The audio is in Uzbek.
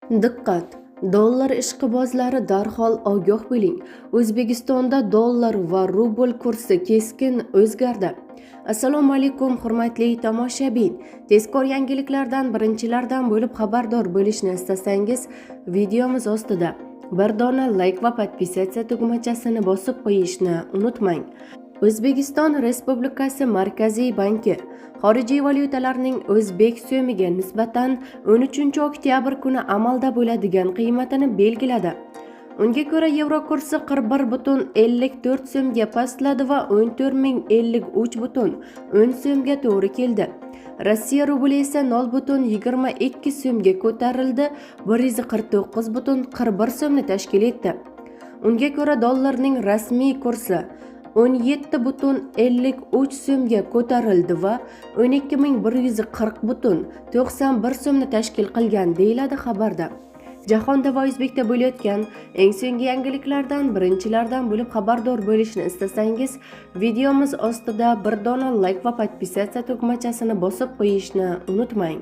Diqqat! Dollar ishqibozlari, darhol ogoh bo'ling. O'zbekistonda dollar va rubl kursi keskin o'zgardi. Assalomu alaykum, hurmatli tomoshabin. Tezkor yangiliklardan birinchilardan bo'lib xabardor bo'lishni istasangiz, videomiz ostida bir dona layk va подписаться tugmachasini bosib qo'yishni unutmang. O'zbekiston Respublikasi Markaziy banki xorijiy valyutalarning o'zbek so'miga nisbatan 13 oktyabr kuni amalda bo'ladigan qiymatini belgiladi. Unga ko'ra, yevro kursi 41,54 so'mga pastladi va 14 053,10 so'mga to'g'ri keldi. Rossiya rubli esa 0,22 so'mga ko'tarildi, 149,41 so'mni tashkil etdi. Unga ko'ra, dollarning rasmiy kursi 17,53 so'mga ko'tarildi va 12 140,91 so'mni tashkil qilgan, deyiladi xabarda. Jahonda va O'zbekda bo'layotgan eng so'nggi yangiliklardan birinchilardan bo'lib xabardor bo'lishni istasangiz, videomiz ostida bir dona layk va подписаться tugmachasini bosib qo'yishni unutmang.